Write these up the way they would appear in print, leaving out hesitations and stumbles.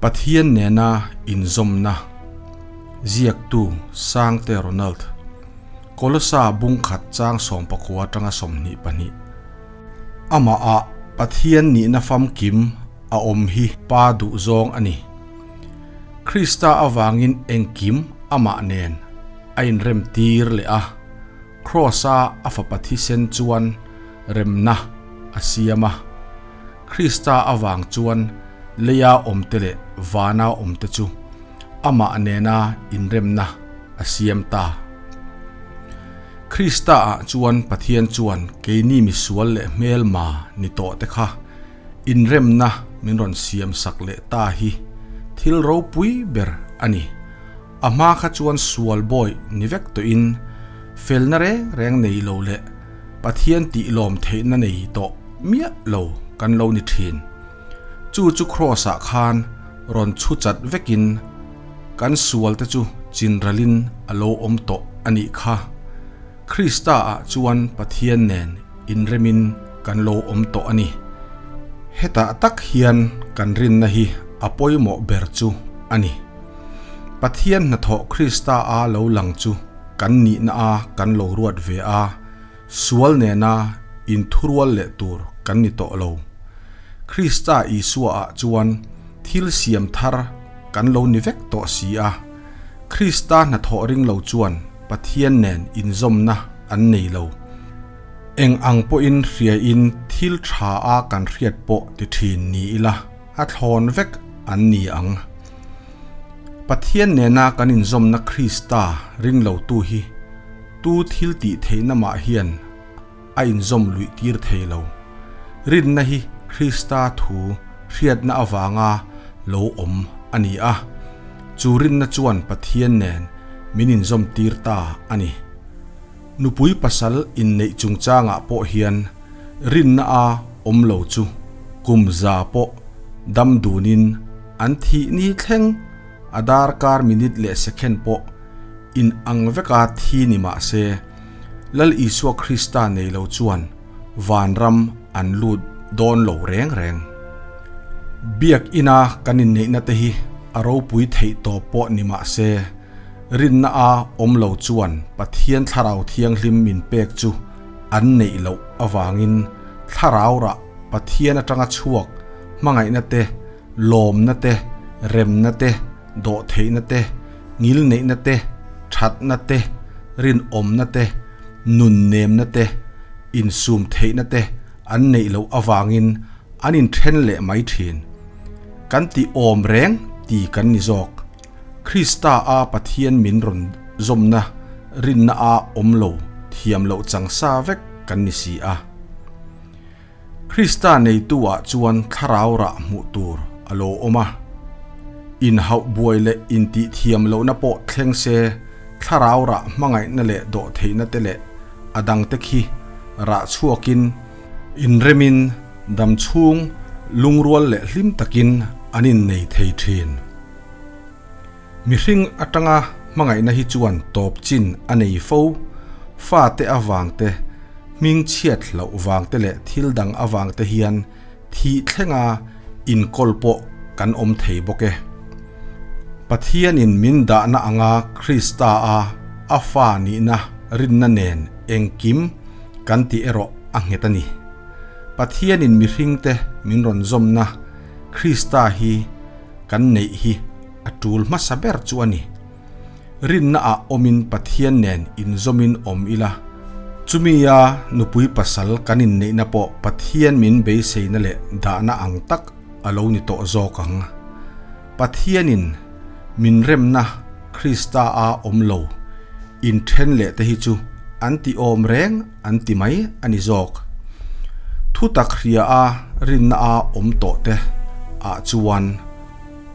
Pathian nena inzawmna ziaktu Sangte Ronald, Kolosa bungkhat chang sawmpakua atanga 22. Amah ah Pathian nihna famkim a awm hi Pa duhzawng a ni. Krista avangin engkim amah nen a inremtir leh a, Kraws-a a Fapa thisen chuan remna a siam a. Krista avang chuan leia awmte leh vana awmte chu amah nena inremna a siam ta. Krista-ah chuan Pathian chuan keini misual leh hmelma ni tawhte kha inremna min rawn siam sak leh ta hi thil ropui ber a ni. A hma kha chuan sual bawi ni vek tawhin felna reng reng nei lo leh Pathian tih lawm theihna nei tawh miah lo kan lo ni thin. Chu chu Kraws-ah khan rawn chhu chat vekin kan sualte chu chinralin a lo awm tawh a nih kha. Krista-ah chuan Pathian nen inremin kan lo awm tawh a ni. Hetah tak hian kan rinna hi a pawimawh ber chu a ni. Pathian hnathawh Krista-a lo lang chu kan nihna a kan lo ruat ve a, sual nena inthurual leh tur kan ni tawh lo. Krista Isua-ah chuan thil siam thar kan lo ni vek tawh si a. Krista hnathawh ring lo chuan Pathian nen inzawmna an nei lo. Eng ang pawhin hriain thil tha a kan hriat pawh ti thin ni ila a thlawn vek an ni ang. Pathian nena kan inzawmna Krista ring lotu hi tu thil tih theihna mah hian a inzawm luih tir thei lo. Rinna hi Krista thu hriatna avanga lo awm a ni a, chu rinna chuan Pathian nen min inzawm tir ta a ni. Nupui pasal inneih chungchangah pawh hian rinna a awm lo chu kum za pawh dam dunin an thih ni thleng a darkar minute leh second pawh in ang veka thi ni mah se Lal Isua Krista nei lo chuan vanram an lut dawn lo reng reng. Biak ina kan inneihna te hi a ropui theih tawp pawh ni mah se rinna a awm lo chuan Pathian Thlarau Thianghlim min pek chu an neih loh avangin thlarau rah Pathian atanga chhuak hmangaihna te, lawmna te, remna te, dawhtheihna te, ngilneihna te, thatna te, rinawmna te, nunnemna te, insumtheihna te an neih loh avangin an inthen leh mai thin. Kan tih awm reng ti kan ni zawk. Krista a Pathian min rawn zawmna rinna a awm lo thiam loh chang sa vek kan ni si a. Krista neitu ah chuan thlarau rah hmuh tur a lo awm a. Inhauh buai leh intih thiam lohna pawh thleng se thlarau rah hmangaihna leh dawhtheihna te leh a dangte khi rah chhuakin inremin damchhung lungrual leh hlim takin an innei thei thin. Mihring atanga hmangaihna hi chuan tawp chin a nei fo. Fate avang te, hming chhiat hlauh vang te leh thil dang avang te hian thih thlenga inkawl pawh kan awm thei bawk e. Pathianin min dahna anga Krista a a fa nihna rinna nen engkim kan tih erawh a nghet a ni. Pathianin mihringte min rawn zawmna Krista hi kan neih hi a tul hmasa ber chu a ni. Rinna ah awmin Pathian nen inzawmin awm ila, chumi a nupui pasal kan inneihna pawh Pathian min beiseina leh dahna ang tak a lo ni tawh zawk ang. Pathianin min remna Krista a awm lo inthen leh te hi chu an ti awm reng an ti mai a ni zawk. Thutak hria a rinna a awm tawh te ah chuan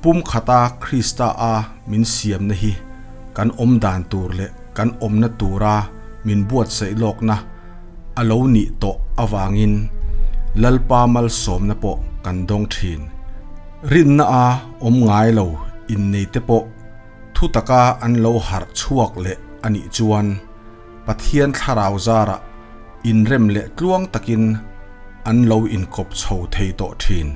pumkhata Krista a min siamna hi kan awm dan tur leh kan awmna tura min buatsaih lawkna a lo nih tawh avangin Lalpa malsawmna pawh kan dawng thin. Rinna a awm ngai lo innei te pawh thutaka an lo harh chhuak leh a nih chuan Pathian thlarau zarah inrem leh tluang takin an lo inkawp chho thei tawh thin.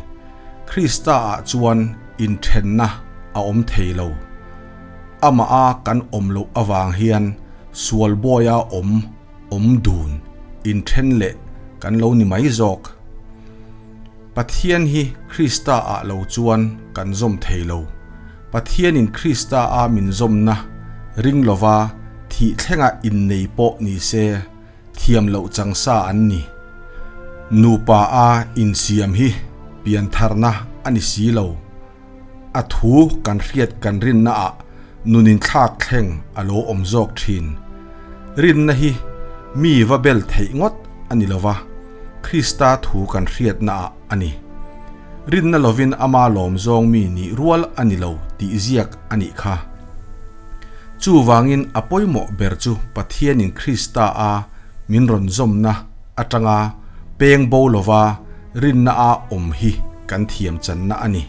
Krista-ah chuan. inthenna a awm thei lo. Amah a kan awm loh avang hian sual bawia awm awm dun inthen leh kan lo ni mai zawk. Pathian hi Krista ah lo chuan kan zawm thei lo. Pathianin Krista a min zawmna ring lova thih thlenga innei pawh ni se thiam loh chang sa an ni. Nupa a insiam hi piantharna a ni si lo. A thu kan hriat kan rinna ah nun inthlak thleng a lo awm zawk thin. Rinna hi mi va bel theih ngawt a ni lova, Krista thu kan hriatna ah a ni. Rinna lovin ama lawm zawng mi nih rual a ni lo tih ziak a nih kha. Chuvangin a pawimawh ber chu Pathianin Krista a min rawn zawmna atanga peng bo lova rinna a awm hi kan thiam channa a ni.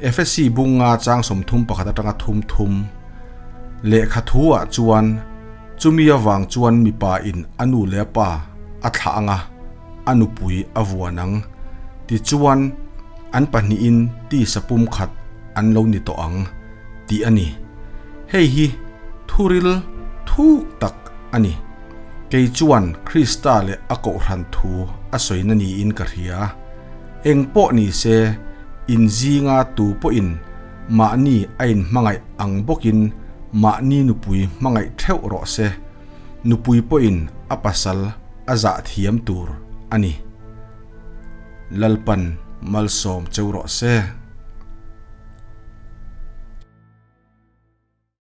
Efesi bunga chang 31 atanga thum thum lehkha thu ah chuan chumi avang chuan mipa in a nu leh a pa a thlah anga a nupui a vuan ang tichuan an pahnihin tisa pumkhat an lo ni tawh ang tih a ni. Hei hi thuril thuk tak a ni. Kei chuan Krista leh a kohhran thu a sawina niin ka hria. Eng pawh ni se, in zinga tu pawhin mahni a inhmangaih ang bawkin mahni nupui hmangaih theuh rawh se. Nupui pawhin a pasal a zah thiam tur a ni. Lalpan malsawm cheu rawh se.